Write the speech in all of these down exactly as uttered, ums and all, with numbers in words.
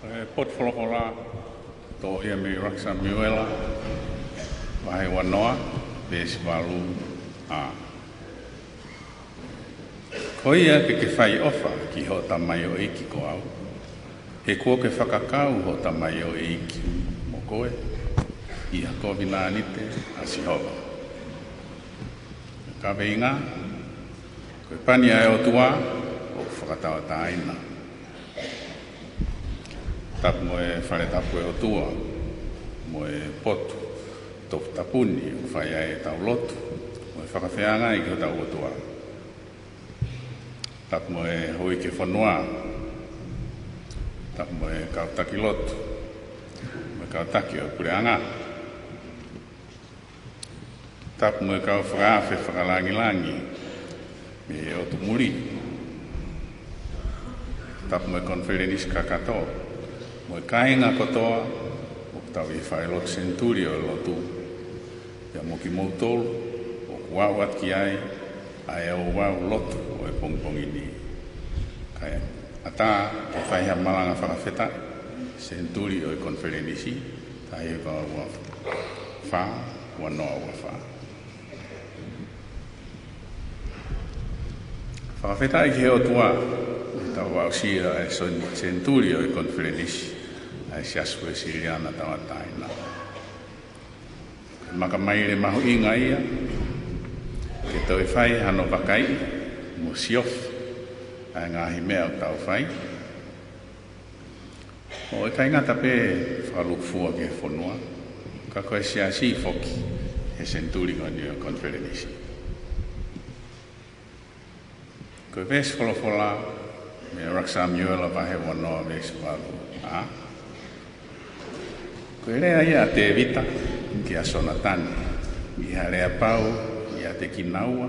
Ko e potu folofola, toʻo ia mei he ʻuluaki Samiuela, vahe uanoa, veesi valu, a. Ko ia ke ke fai ʻofa ki hoʻo tamaioʻeiki ko au, he kuo ke fakakau hoʻo tamaioʻeiki mo koe ʻi ha kovinānite ʻa Sihova. Kaveinga: Ko e pani ʻa e ʻOtua ʻoku fakatauʻatāina. Tapu mo e fale tapu ʻo e ʻOtua, mo e potu toputapu ni ʻoku fai ai ʻetau lotu mo e fakafeangai ki hotau ʻOtua. Tapu mo e houʻeiki ʻo e fonua. Tapu mo e kau taki lotu, mo e kau taki ʻo e puleʻanga. Tapu mo e kau fakaafe fakalāngilangi mei he ʻotu muli. Tapu mo e konifelenisi kakato, mo e kāinga kotoa ʻoku tau ʻi he falelotu Senituli ʻo e Lotu, pea mo kimoutolu ʻoku aʻu atu ki ai ʻa e ouau lotu ʻo e pongipongi ni. Kae ʻatā ke fai ha malanga fakafetaʻi Senituli ʻo e Konifelenisi, taha hiva ua fā, ua noa ua fā. Fakafetaʻi ki he ʻOtua, ʻi heʻetau aʻusia ʻa e sen-, Senituli ʻo e Konifelenisi ʻa e Siasi Uēsiliana Tauʻatāina. Ko e makamaile mahuʻinga ia ke toe fai hano vakaiʻi mo siofi ʻa e ngaahi meʻa ʻoku tau fai. ʻOku ʻikai ngata pē fakalūkufua ki he fonua, ka ko e siasi foki he Senituli ko eni ʻo e Konifelenisi. Ko e veesi folofola mei he ʻuluaki Samiuela vahe uanoa veesi valu, a. Ko e lea ia ʻa Tēvita kia Sonatane, ʻi ha lea pau ʻiate kinaua,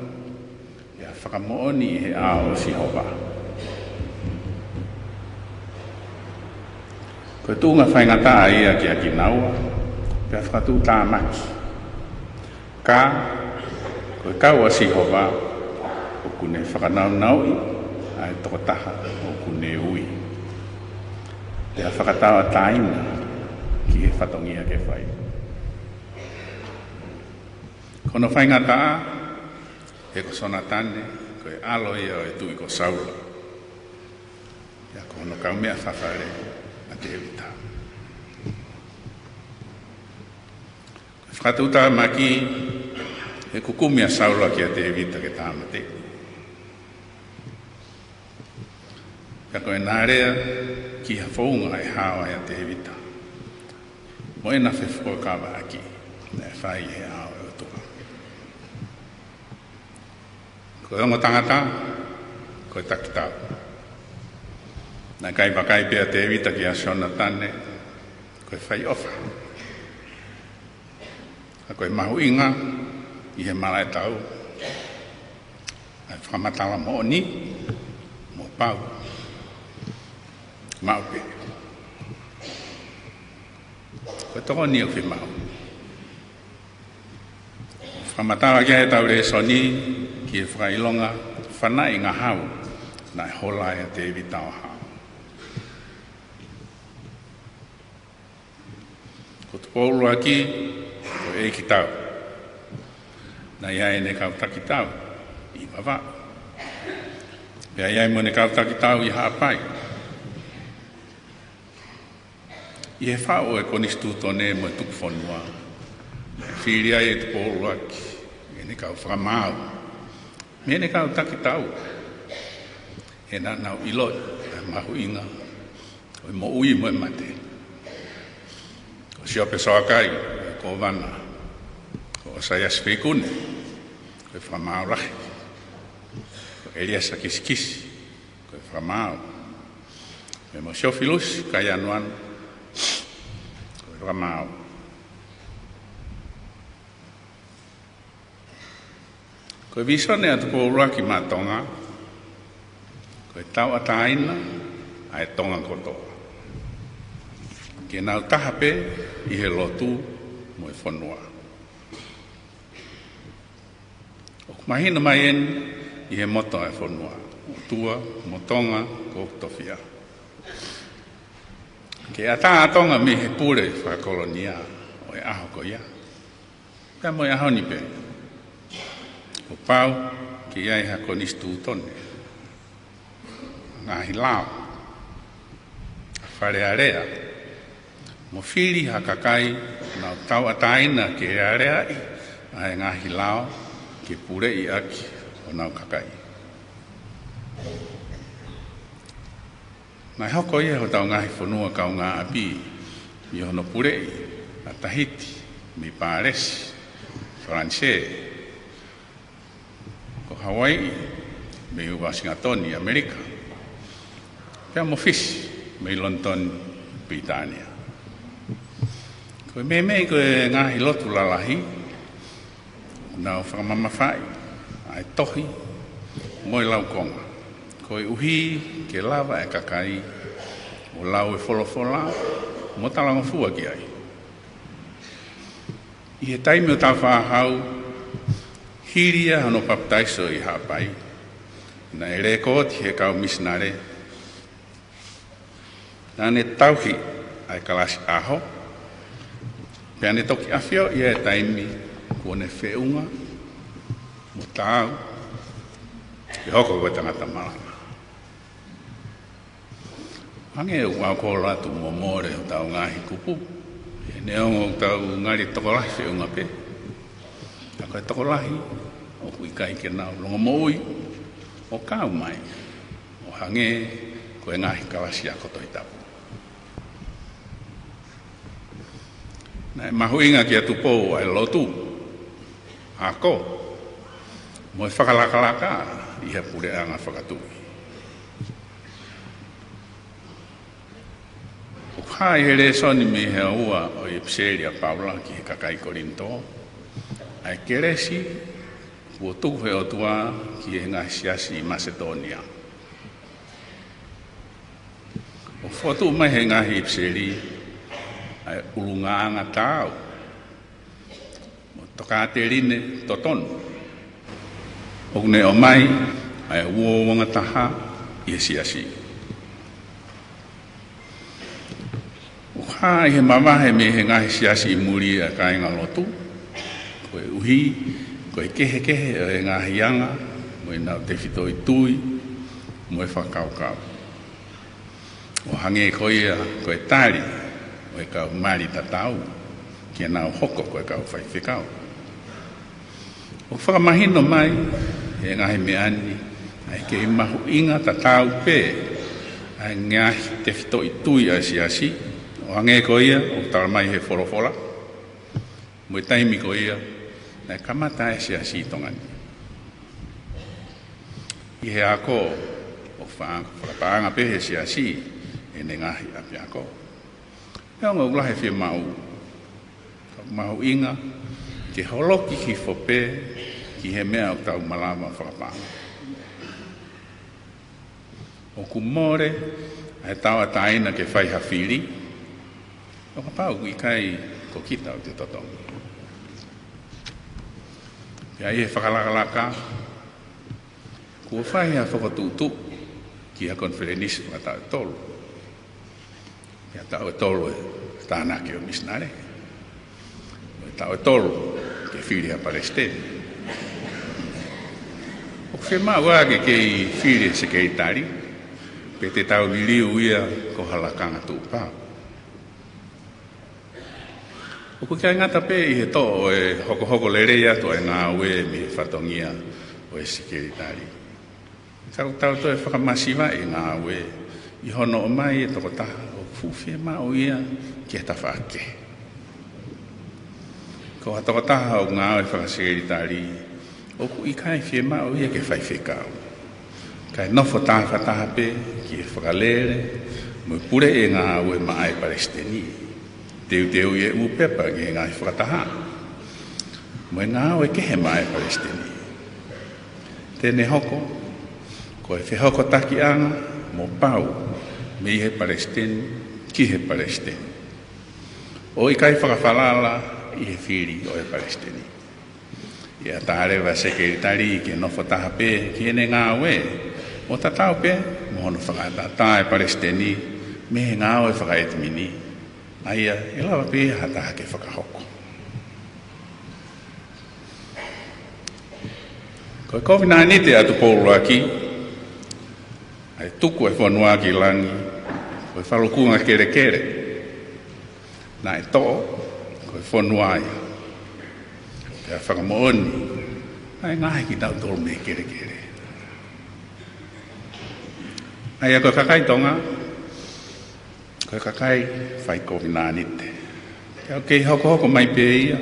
pea fakamoʻoni ʻi he ʻao ʻo Sihova. Ko e tuʻunga faingataʻa ia kia kinaua, pea fakatuʻutāmaki. Ka ko e kau ʻa Sihova ʻoku ne fakanaunauʻi ʻa e tokotaha ʻoku ne ui, pea fakatauʻatāina ki he fatongia ke fai. Ko hono faingataʻa, he ko Sonatane ko e ʻalo ia ʻo e tuʻi ko Saula, pea ko hono kaumeʻa fafale ʻa Tēvita. Ko e fakatuʻutāmaki, he ʻoku kumi ʻa Saula kia Tēvita ke tāmateʻi. Pea ko ʻena lea ki ha founga ʻe hao ai ʻa Tēvita mo ʻena fefuakavaʻaki naʻe fai he ʻao ʻo e ʻOtua. Ko e ongo tangata, ko e taki tau. Naʻe ʻikai vakai pē ʻa Tēvita kia Sonatane ko e fai ʻofa, ka ko e mahuʻinga ʻi he malaʻe tau ʻa e fakamatala moʻoni mo pau. Maʻu pē. Ko e tokoni ʻoku fiemaʻu. Fakamatala ki ai ʻetau lēsoni ki he fakaʻilonga fanaʻi ngahau naʻe hola ai ʻa Tēvita ʻo hao. Ko Tupou ʻUluaki ko e ʻeiki tau. Naʻe ʻi ai ʻene kau taki tau ʻi Vavaʻu, pea ʻi ai mo ʻene kau taki tau ʻi Haʻapai. ʻI he faʻu ʻo e konisitūtone mo e tuku fonua, fili ai ʻe Tupou ʻUluaki ʻene kau fakamaau mei heʻene kau taki tau, he naʻa nau ʻiloʻi ʻa e mahuʻinga ʻo e moʻui mo e mate. Ko Siope Soakai ko e kōvana, ko ʻOsaiasi Feikune ko e fakamaau lahi, ko ʻEliesa Kisikisi ko e fakamaau, pea mo Siofilusi Kaianuanu ko e fakamaau. Ko e vīsone ʻa Tupou ʻUluaki maʻa Tonga, ko e tauʻatāina ʻa e Tonga kotoa ke nau taha pē ʻi he lotu mo e fonua. ʻOku mahino mai eni ʻi he moto ʻa e fonua: ʻOtua mo Tonga ko hoku tofiʻa. Ke ʻatā ʻa Tonga mei he pule fakakolonia ʻo e ʻaho ko ia, pea mo e ʻaho ni pē, kuo pau ke ʻi ai ha konisitūtone, ngaahi lao, Fale Alea, mo fili ha kakai ʻoku nau tauʻatāina ke aleaʻi ʻa e ngaahi lao ke puleʻi ʻaki honau kakai. Naʻe hoko ia hotau ngaahi fonua kaungāʻapi ʻi hono puleʻi ʻa Tahiti mei Pālesi, Falanisē, ko Hauaiʻi mei Uasingatoni, ʻAmelika, pea mo Fisi mei Lonitoni, Pilitānia. Ko e meimei ko e ngaahi lotu lalahi, ʻoku nau fakamamafaʻi ʻa e tohi mo e laukonga, koeʻuhi ke lava e kakai ʻo lau e folofola mo talangofua ki ai. ʻI he taimi ʻo Tāufaʻāhau, hili ia hono papitaiso ʻi Haʻapai, naʻe lēkooti ʻe he kau misinale naʻa ne tauhi ʻa e kalasi ʻaho, pea ne toki ʻafioʻi ʻa e taimi kuo ne feʻunga mo taau ke hoko ko e tangata malanga. Hangē ʻoku ou kole atu mo mole hotau ngaahi kupu, he neongo ʻoku tau ngali tokolahi feʻunga pē, ka ko e tokolahi ʻoku ʻikai ke nau longomoʻui ʻo kau mai ʻo hangē ko e ngaahi kalasi ako Tohi Tapu. Naʻe mahuʻinga kia Tupou ʻa e lotu, ako, mo e fakalakalaka ʻi ha puleʻanga fakatuʻi. ʻOku hā ʻi he lēsoni mei he ua ʻo e ʻipiseli ʻa Paula ki he kakai Kolinitō ʻa e kelesi kuo tuku ʻe he ʻOtua ki he ngaahi siasi ʻi Masitōnia. ʻOku fokotuʻu mai ʻe he ngaahi ʻipiseli ʻa e ʻulungaanga taau mo e tokāteline totonu ʻoku ne ʻomai ʻa e uouangataha ʻi he siasi. ʻOku hā ʻi he mavahe mei he ngaahi siasi ʻi muli ʻa e kāingalotu, koeʻuhi ko e kehekehe ʻo e ngaahi anga mo ʻenau tefitoʻi tui mo e fakakaukau, ʻo hangē ko ia ko e tali ʻo e kau mali tatau ke nau hoko ko e kau faifekau. ʻOku fakamahino mai ʻe he ngaahi meʻa ni ʻa e kei mahuʻinga tatau pē ʻa e ngaahi tefitoʻi tui ʻa e siasi, ʻo hangē ko ia ʻoku tala mai ʻe he folofola, mo e taimi ko ia naʻe kamata ai e siasi ʻi Tonga ni. ʻI he ako, ʻoku fa-, fakapaʻanga pē ʻe he siasi ʻene ngaahi ʻapiako. Neongo ʻoku lahi e fiemaʻu, ka ʻoku mahuʻinga ke holoki hifo pē ki he meʻa ʻoku tau malava fakapaʻanga. ʻOku mole ʻa e tauʻatāina ke fai ha fili, ʻo kapau ʻoku ʻikai ko kita ʻoku te totongi. Pea ʻi he fakalakalaka, kuo fai ha fokotuʻutuʻu ki ha konifelenisi fakataʻu ʻe tolu. Pea taʻu ʻe tolu e tānaki ʻo e misinale, mo e taʻu ʻe tolu ke fili ha palesiteni. ʻOku fiemaʻu ā ke kei fili e sekelitali, pe te tau liliu ia ko ha lakanga tuʻupa. ʻOku ʻikai ngata pē ʻi he toʻo ʻo e hokohoko lelei atu ʻa e ngāue mei he fatongia ʻo e sekelitali, ka ʻoku tau toe fakamasivaʻi e ngāue ʻi hono ʻomai e tokotaha ʻoku fuʻu fiemaʻu ia ki ha tafaʻaki kehe. Ko ha tokotaha ʻoku ngāue fakasekelitali, ʻoku ʻikai fiemaʻu ia ke faifekau, kae nofo tafataha pē ki he fakalele mo e puleʻi e ngāue maʻa e palesiteni, teuteuʻi e ʻū pepa ki he ngaahi fakataha, mo e ngāue kehe maʻa e palesiteni. Te ne hoko ko e fehokotakiʻanga mo pau mei he palesiteni ki he palesiteni, ʻo ʻikai fakafalala ʻi he fili ʻo e palesiteni. ʻE ʻatā leva e sekelitali ke nofo taha pē ki heʻene ngāue, ʻo tatau pē mo hono fakaʻatā e palesiteni mei he ngāue fakaʻetimini, ʻa ia ʻe lava pē ha taha ke fakahoko. Ko e kovinānite ʻa Tupou ʻUluaki, ʻa e tuku e fonua ki langi, ko e falukunga kelekele naʻe toʻo, ko e fonua ia. Pea fakamoʻoni, ʻa e ngaohi kitautolu mei he kelekele. ʻA ia ko e kakai Tonga, ko e kakai fai kovinānite. Pea ʻoku kei hokohoko mai pē ia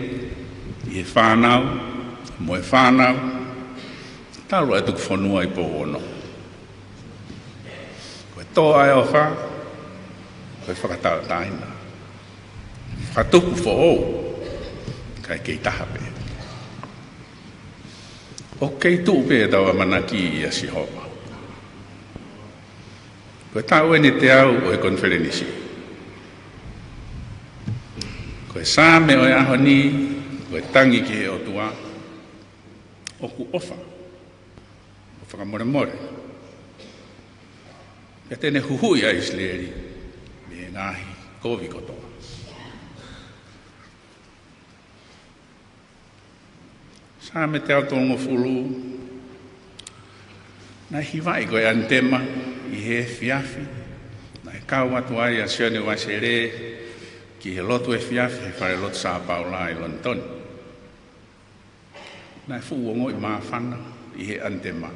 ʻi he fānau mo e fānau, talu ʻa e tuku fonua ʻi Pouono. Ko e tō ʻa e ʻofa, ko e fakatauʻatāina. Fakatupu foʻou, kae kei taha pē. ʻOku kei tuʻu pē ʻetau ʻamanaki ʻia Sihova. Ko e taʻu eni ʻe teau ʻo e konifelenisi. Ko e Saame ʻo e ʻaho ni, ko e tangi ki he ʻOtua, ʻoku ʻofa, ʻo fakamolemole. Pea te ne huhuʻi ʻa ʻIsileli mei he ngaahi kovi kotoa. Saame teau tolungofulu, naʻe hivaʻi ko e ʻanitema ʻi he efiafi, naʻe kau atu ai ʻa Sione Uēsilī ki he lotu efiafi he falelotu Sā Paula ʻi Lonitoni. Naʻe fuʻu ongoʻi māfana ʻi he ʻanitema.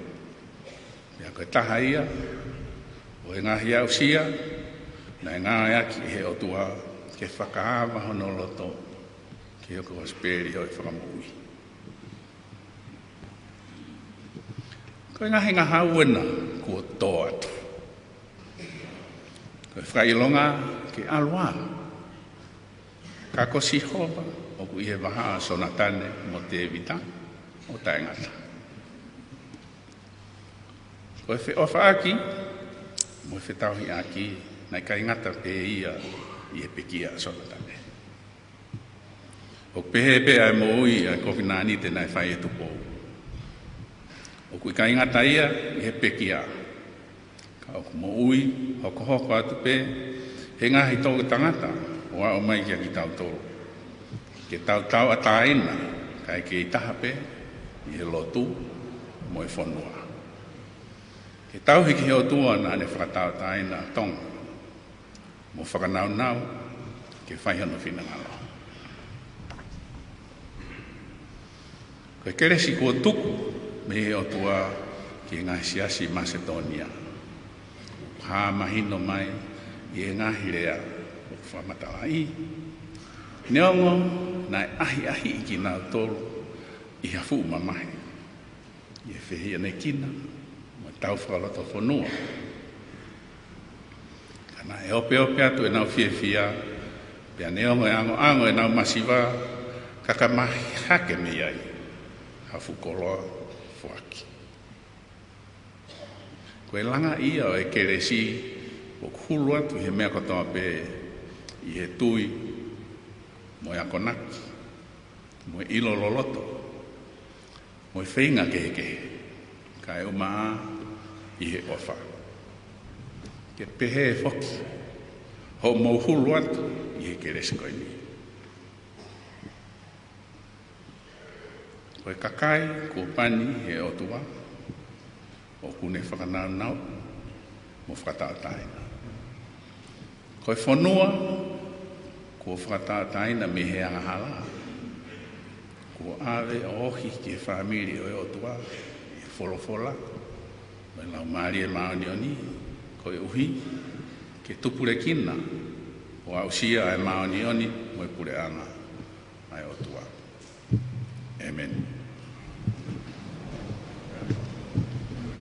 Pea ko e taha ia ʻo e ngaahi aʻusia naʻe ngāueʻaki ʻe he ʻOtua ke fakaava hono loto ki he kosipeli ʻo e fakamoʻui. Ko e ngaahi ngahau ena kuo tō atu. Ko e fakaʻilonga ke ʻalu ā. Ka ko Sihova ʻoku ʻi he vahaʻa ʻo Sonatane mo Tēvita ʻo taʻengata. Ko e feʻofaʻaki mo e fetauhiʻaki naʻe ʻikai ngata pē ia ʻi he pekia ʻa Sonatane. ʻOku pehē pē ʻa e moʻui ʻa e kovinānite naʻe fai ʻe Tupou. ʻOku ʻikai ngata ia ʻi he pekia, ka ʻoku moʻui hokohoko atu pē he ngaahi toʻutangata ʻo aʻu mai kia kitautolu, ke tau tauʻatāina kae kei taha pē ʻi he lotu mo e fonua. Ke tauhi ki he ʻOtua naʻa ne fakatauʻatāina ʻa Tonga mo fakanaunau ke fai hono finangalo. Ko e kelesi kuo tuku mei he ʻOtua ki he ngaahi siasi Masitōnia, hā mahino mai ʻi he ngaahi lea ʻoku fakamatalaʻi. Neongo naʻe ʻahiʻahiʻi kinautolu ʻi ha fuʻu mamahi ʻi he fehiʻanekina mo e tau fakalotofonua, ka naʻe opeope atu ʻenau fiefia, pea neongo e ʻangoʻango ʻenau masiva, ka ka mahi hake mei ai ha fuʻu koloa foaki. Ko e langa ia ʻo e kelesi ʻoku hulu atu ʻi he meʻa kotoa pē, ʻi he tui mo e akonaki mo e ʻilo loloto mo e feinga kehekehe, kae ʻumaʻā ʻi he ʻofa. Ke pehē foki hoʻomou hulu atu ʻi he kelesi ko eni. Ko e kakai kuo pani ʻe he ʻOtua, ʻoku ne fakanaunau mo fakatauʻatāina. Ko e fonua kuo fakatauʻatāina mei he angahala, kuo ʻave ʻo ohi ki he fāmili ʻo e ʻOtua ʻi he folofola mo e Laumālie Māʻoniʻoni, koeʻuhi ke tupulekina ʻo aʻusia ʻa e māʻoniʻoni mo e puleʻanga ʻa e ʻOtua. ʻĒmeni.